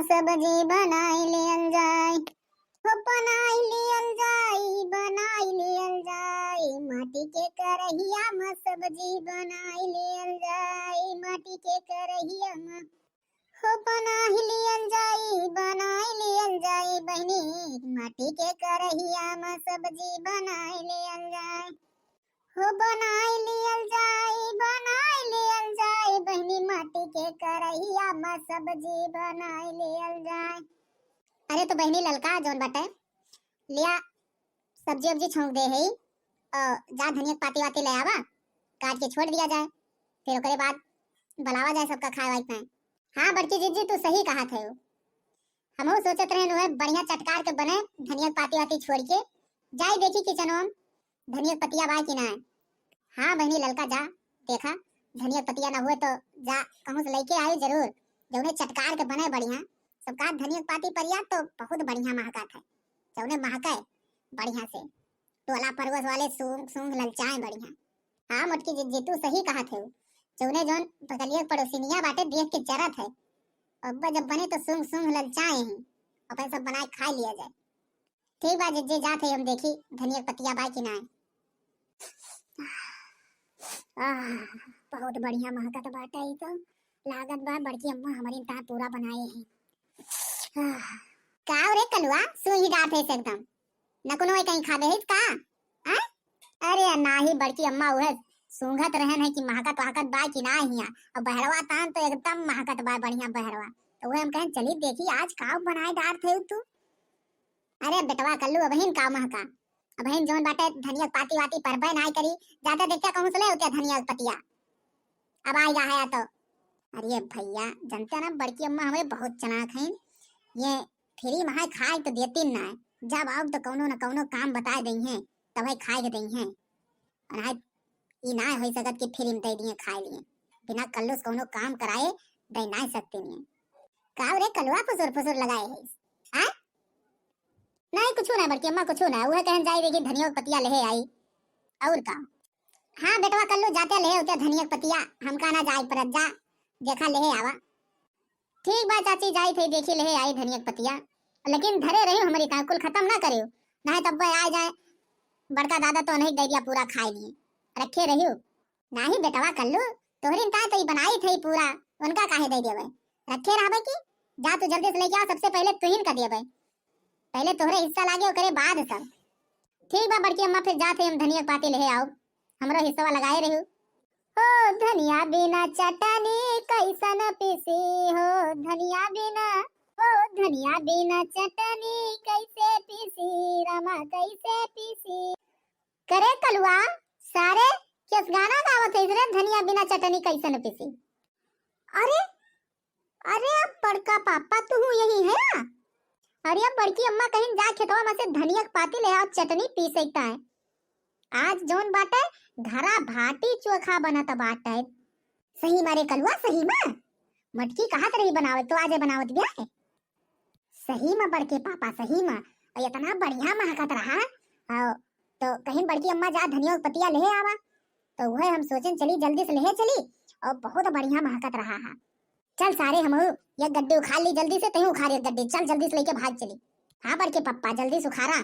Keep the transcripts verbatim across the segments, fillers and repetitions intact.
सब्जी बनाई लियल जाए, हो बनाई लियल जाए, बनाई लियल जाए, माटी के करहिया में सब्जी बनाई लियल जाए, माटी के करहिया में, हो बनाई लियल जाए, बनाई लियल जाए बहिनी, माटी के करहिया में सब्जी बनाई लियल जाए। हो बनाई लियल जाए, बनाई लियल जाए बहिनी, माटी के करहिया में सब्जी बनाई लियल जाए। अरे तो बहिनी ललका जौन बाटे, लिया सब्जी उब्जी छौंक दे है, और जा धनिया के पाती वाती ले आवा, काट के छोड़ दिया जाए, फिर ओकरे बाद बुलावा जाए सबका खाए वाए पाए। हाँ बड़की जिज्जी, तू सही कहा थे। हमहू सोचत रहे नुहे बढ़िया चटकार के बने, धनिया के पाती वाती छोड़ के जाई देखी किचनवा में धनिया के पतिया बा कि ना। हाँ बहिनी ललका जा, देखा धनिया के पतिया ना हुए तो जा कहूँ से लेके आयो जरूर। जौने चटकार के बने बढ़िया, सब कहा धनिया के पाती परिया तो बहुत बढ़िया महका थे। जौने महके बढ़िया से, टोला परवस वाले सूंघ सूंघ ललचाए बढ़िया। हाँ मोटकी जिज्जी, तू सही कहा थे। जौने जौन बगलिया के पड़ोसिनिया बाटे देख के जरत है। अब जब बने तो सूंघ सूंघ ललचाए हैं, अपन सब बनाए खा लिया जाए। ठीक बा जिज्जी, जात है हम देखी धनिया के पतिया बा कि ना। आह, बहुत बढ़िया महकत बाटे ई तो। लागत बा बड़की अम्मा हमरी ताए पूरा बनाए हैं। आह, का रे कलुआ, सूंघी डाट है एकदम, नकुनो कहीं खाबे है का? आय? अरे नाही बड़की अम्मा, उहे सूंघत रहन है कि महकत वहकत बा कि ना हिया। और बहरवा तान तो एकदम महकत बा, बढ़िया बहरवा। तो उहे हम कहन चली देखी आज का बनाए डार थे तू। अरे बेटवा कल्लू, अबहिन का महका, अबहिन जौन बाटे धनिया के पाती वाती परबे नाय करी, जाते देखते कहूँ से ले होते धनिया के पतिया। अब आई रहा है तो। अरे भैया, जानते ना बड़की अम्मा हमारे बहुत चलाक हैं। ये फ्री में है खाए तो देती ना है, जब आओ तो कौनो न कौनो काम बताए दई हैं, तब है खाए के दई हैं। और है ई ना हो सकत कि फ्री में दे दिए खाए लिए, बिना कल्लू से कौनो काम कराए दे ना सकती नहीं। का रे कलुआ फुसुर फुसुर लगाए है? हाँ? नहीं कुछ ना बड़की अम्मा, कुछ ना, वह कहन जाई देखी धनिया के पतिया लेहे आई। और का? हाँ बेटवा कल्लू जाते लेहे होते धनिया के पतिया, हमका ना जाए परत, जा देखा लेहे आवा। ठीक बा चाची, जाई थे देखी लेहे आई धनिया के पतिया, लेकिन धरे रही हमरी ताए, कुल खत्म ना करियो, नहीं तब आ जाए बड़का दादा तो नहीं दे दिया पूरा खाए लिए, रखे रहियो। नाही बेटवा कल्लू, तोहरी ताए तो ई बनाई थे पूरा, उनका काहे दे देवे, रखे रहबे की? जा तू जल्दी से लेके आओ, सबसे पहले तुहिन का देवे, पहले तोहरे हिस्सा लागे ओकरे बाद सब। ठीक बा बड़की अम्मा, फिर जात है हम धनिया के पाती लेहे आओ, हमरो हिस्सा लगाए रहियो। ओ धनिया बिना चटनी कैसन पीसी हो, धनिया बिना, ओ धनिया बिना चटनी कैसे पीसी, रामा कैसे पीसी। करे कलुआ, सारे केस गाना गावत है रे, धनिया बिना चटनी कैसन पीसी। अरे, अरे अब बड़का पापा तू हूँ यही है? अरे अब बड़की अम्मा कहीं जा खेतवा में से धनिया के पाती ले आओ, चटनी पीसे का है। आज जौन बाटे घरा भाटी चोखा बनत बाटे। सही मारे कलुआ, सही मा। मटकी कहत रही बनावत तो आजे बनावत ब्याह है। सही मा बड़के पापा, सही मा। और इतना बढ़िया महकत रहा। और तो कहीं बड़की अम्मा जा धनिया के पतिया लेहे आवा। तो वह हम सोचन चली जल्दी से लेहे चली। और बहुत बढ़िया महकत रहा है। चल सारे हमहू एक गड्डी उखाड़ ली जल्दी से, तहीं उखाड़ एक गड्डी, चल जल्दी से लेके भाग चली। हाँ बड़के पप्पा जल्दी से उखाड़ा।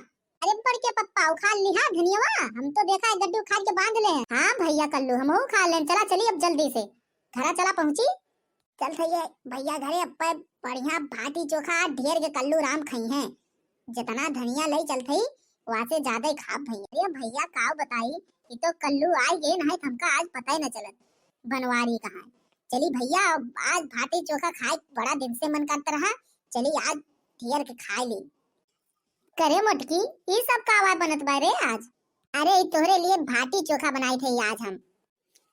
अरे बड़के पप्पा उखाड़ लिहा धनियवा, हम तो देखा है गड्डी उखाड़ के बांध ले हैं। हाँ भैया कल्लू हमहू उखाड़ लेन, चला चली अब जल्दी से घरा चला पहुँची। चल थैये भैया घरे अब बढ़िया भाटी चोखा ढेर के कल्लू राम खई हैं। जितना धनिया ले चल थई वासे ज्यादा ही खाब भैया। अरे भैया काव बताई, ये तो कल्लू आई गए ना, हमका आज पता ही न चलत बनवारी कहाँ है। चली भैया आज भाटी चोखा खाए बड़ा दिन से मन करत रहा, चली आज ढेर के खाए ली। करे मोटकी, ई सब का आवाज बनत बा रे आज? अरे ई तोहरे लिए भाटी चोखा बनाई थे आज हम।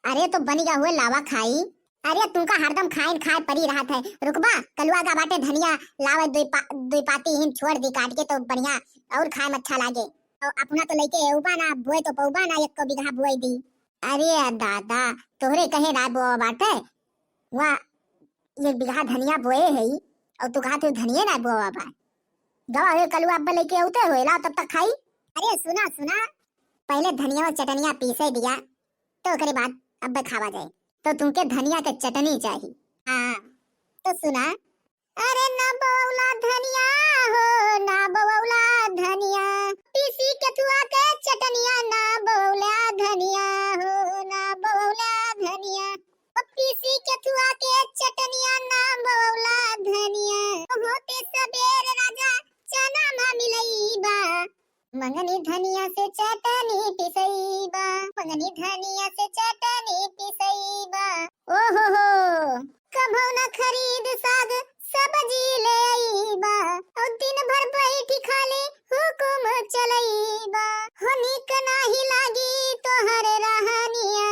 अरे तो बनिगा हुए लावा खाई। अरे तुमका हरदम खाइन खाए परी रहत है। रुकबा, कलुआ का बाटे धनिया लावे दुई पा-, दुई पाती हिन छोड़ दी काट के तो बढ़िया और खाए में अच्छा लागे। और अपना तो लेके एउबा ना, बोए तो पउबा ना, एक बीघा बोए दी। अरे दादा, तोहरे कहे ना बोआ बाटे, वहाँ एक बीघा धनिया बोए है और तू कहा थे धनिया ना बोआ बा। गवा हुए कलुआ अब्बा लेके आउते हुए, लाओ तब तक खाई। अरे सुना सुना, पहले धनिया और चटनिया पीसे दिया, तो ओकरे बाद अब्बे खावा जाए। तो तुमके धनिया के चटनी चाही। हाँ, तो सुना, अरे ना बोवला धनिया हो, ना बोवला धनिया, पीसी केथुआ के चटनिया ना बोवला धनिया हो, ना बोवला धनिया। ओ पीसी केथुआ के चटनिया ना बोवला धनिया। होते सबेर राजा चना मा मिलइबा, मंगनी धनिया से चटनी पिसइबा, मंगनी धनिया से चटनी पिसइबा। ओ हो हो, कभौ ना खरीद साग सब्जी ले अइबा, और दिन भर बैठी खाली हुकुम चलइबा। हो नीक नाही लागी तोहर रहनिया,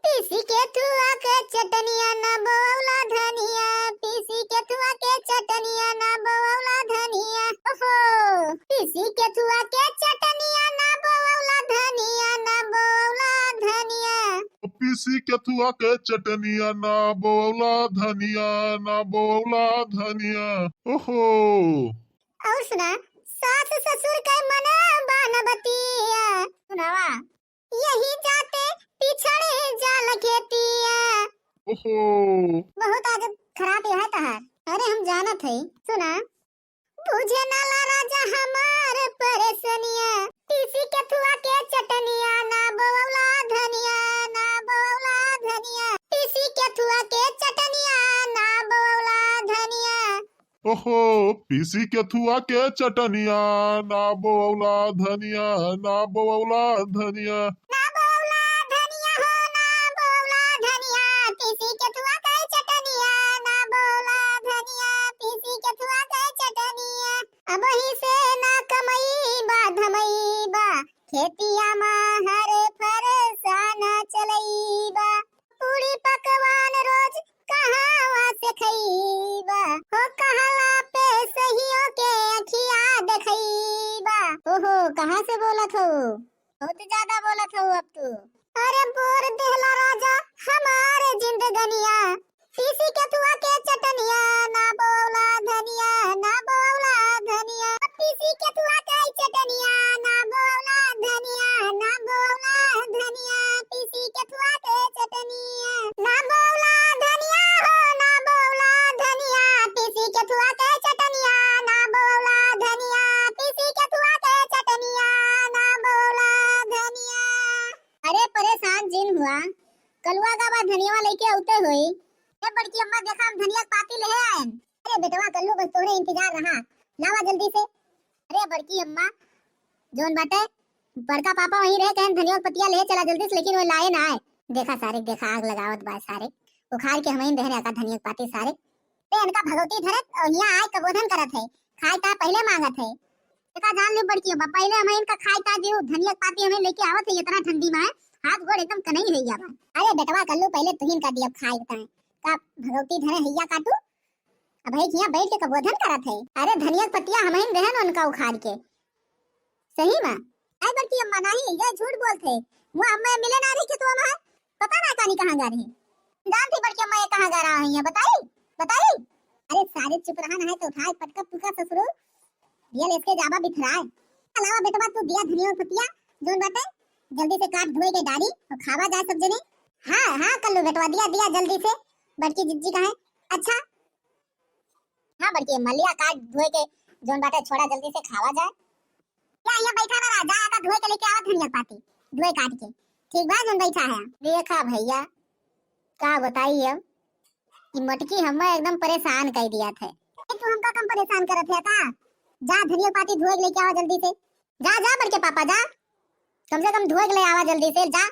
पीसी केथुआ के चटनिया ना बोवला धनिया, पीसी केथुआ के चटनिया ना बोवला धनिया। ओहो, पीसी केथुआ के चटनिया ना बोवला धनिया, ना बोवला धनिया। पीसी केथुआ के चटनिया ना बोवला धनिया, ना बोवला धनिया। ओहो। और सुना, सास ससुर के मन बान बतिया। सुनावा। यही जाते पिछड़े जाल खेतिया। ओहो। बहुत आदत खराब है तहार। अरे हम जानत है। सुना। बुझे नाला राजा हमार परेशानिया, पीसी केथुआ के चटनिया ना बोवला धनिया, ना बोवला धनिया, पीसी केथुआ के चटनिया ना बोवला धनिया। ओहो, पीसी केथुआ के चटनिया, ना बोवला धनिया, ना बोवला धनिया। ना बोवला धनिया हो, ना बोवला धनिया, पीसी केथुआ के चटनिया, ना बोवला धनिया, पीसी केथुआ के चटनिया। अबही से ना कमइबा धमइबा, खेतिया मा हर फरसा ना चलइबा। पूड़ी पकवान रोज कहाँ से खइबा, हो कहला पे सहियो के अखिया देखइबा। ओहो, कहाँ से बोलत हो? बहुत ज्यादा बोलत हो अब तू। अरे बोर देहला राजा हमार जिंदगनिया, पीसी केथुआ के चटनिया ना बोवला धनिया, ना बोवला धनिया, पीसी केथुआ के चटनिया ना बोवला धनिया, ना बोवला धनिया, पीसी केथुआ के चटनिया ना बोवला धनिया हो, ना बोवला धनिया, पीसी केथुआ के चटनिया ना बोवला धनिया, पीसी केथुआ के चटनिया ना बोवला धनिया। अरे परेशान जिन हुआ, कलुआ का बा धनिया लेके आउते होई। ए बड़की अम्मा, देखा हम धनिया के पाती लेहे आएन। अरे बेटवा कल्लू, बस तोहरे इंतजार रहा, लावा जल्दी से। अरे बड़की अम्मा, जौन बाटे बड़का पापा वहीं रहे, कहन धनिया के पतिया लेहे चला जल्दी से, लेकिन वो लाए ना आए। देखा सारे, देखा आग लगावत बा सारे, उखाड़ के हमइन देहन का धनिया के पाती सारे। ते इनका भगवती धरत और यहाँ आए कबोधन करत है, खाए का पहले मांगत है। एका जान ले बड़की अम्मा, पहले हमें इनका खाए का दियो, धनिया के पाती हमें लेके आवत है, इतना ठंडी में हाथ गोड़ एकदम कनई हो गया बा। अरे बेटवा कल्लू, पहले तुहिन का दियब खाए का, का भगवती धरे हैया काटू, अब है हियाँ बैठ के कबोधन करत है। अरे धनिया के पतिया हमें देहन उनका उखाड़ के, सही में। आई बड़की अम्मा, नहीं, ये झूठ बोलत है। वो अम्मा मिले ना रही कि तू अम्मा, पता ना कानी कहाँ गा रही। जानती बड़की अम्मा ये कहाँ गा रहा है, बताई, बताई। अरे सारे चुप रहा, ना है तो उठाए पटका पुका ससुरो। दिया लेके जाबा बिथराए। अलावा बेटवा तू दिया धनिया पतिया जोन बाटे, जल्दी से काट धोए के डारी और खावा जाए सब जने। हाँ, हाँ, कल्लू बेटवा दिया, दिया जल्दी से। बड़की जिज्जी कहे, अच्छा, हाँ बड़की अम्मा, लिया काट धोए के जोन बाटे छोड़ा, जल्दी से खावा जाए। या यहाँ बैठा ना रहा, जा आटा धोए के लेके आवा धनिया पाती, धोए काट के। ठीक बा, जोन बैठा है। देखा भैया, का बताई अब, ई मटकी हमें एकदम परेशान कर दिया थे। ए, तू हमका कम परेशान करत है का? जा धनिया पाती धोए के लेके आवा जल्दी से। जा, जा बड़के पापा, जा, कम से कम धोए के ले आवा जल्दी से, जा।